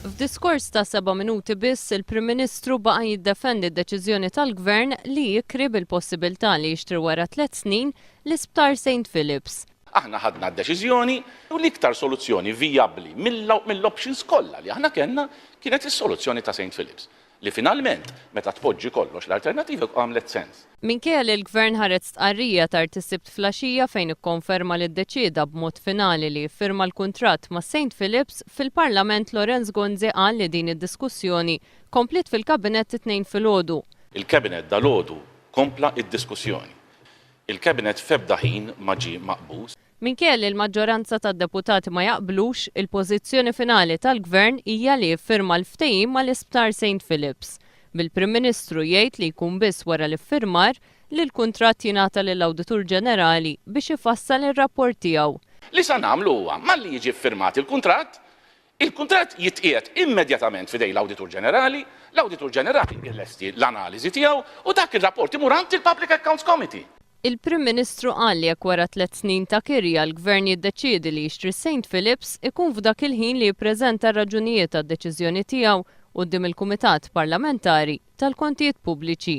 F'diskors ta' seba' minuti biss, il-Prim Ministru baqa' jiddefendi d-deċiżjoni tal-Gvern li jikri bil-possibilità li jixtri wara tliet snin l-Isptar St Philips. Aħna ħadna d-deċiżjoni u l-iktar soluzzjoni vijabbli mill-options kollha li aħna kellna kienet is-soluzzjoni ta' St Philips. Li finalment, meta tpoġġi kollox l-alternattivi għamlet sens. Minkejja li l-Gvern ħareġ stqarrija tard is-Sibt flaxija fejn ikkonferma li ddeċieda b'mod finali li jiffirma l-kuntratt ma' Saint Philips, fil-Parlament Lawrence Gonzi qal li din id-diskussjoni kompliet fil-Kabinett it-Tnejn filgħodu. Il-Cabinet dalgħodu kompla d-diskussjoni. Il-Cabinet f'ebda ħin ma ġie maqbuż. Minkejja li l-maġġoranza tad-deputati ma jaqblux, il-pożizzjoni finali tal-Gvern hija li jiffirma l-ftehim mal-Isptar Saint Philips, bil-Prim Ministru jgħid li jkun biss wara l-iffirmar li l-kuntratt jingħata lill-Awditur Ġenerali biex ifassal ir-rapport tiegħu. Li sa nagħmlu huwa, malli jiġi ffirmat il-kuntratt, Il-kuntratt jitqiegħed immedjatament f'idejn l-Awditur Ġenerali, l-Awditur Ġenerali jlesti l-analiżi tiegħu u dak ir-rapport imur għand il-Public Accounts Committee. Il-Prim Ministru qal li jekk wara tliet snin ta' kirja l-Gvern jiddeċiedi li jixtri s-St Philips, ikun f'dak il-ħin li jippreżenta r-raġunijiet għad-deċiżjoni tiegħu quddiem il-Kumitat Parlamentari tal-Kontijiet Pubbliċi.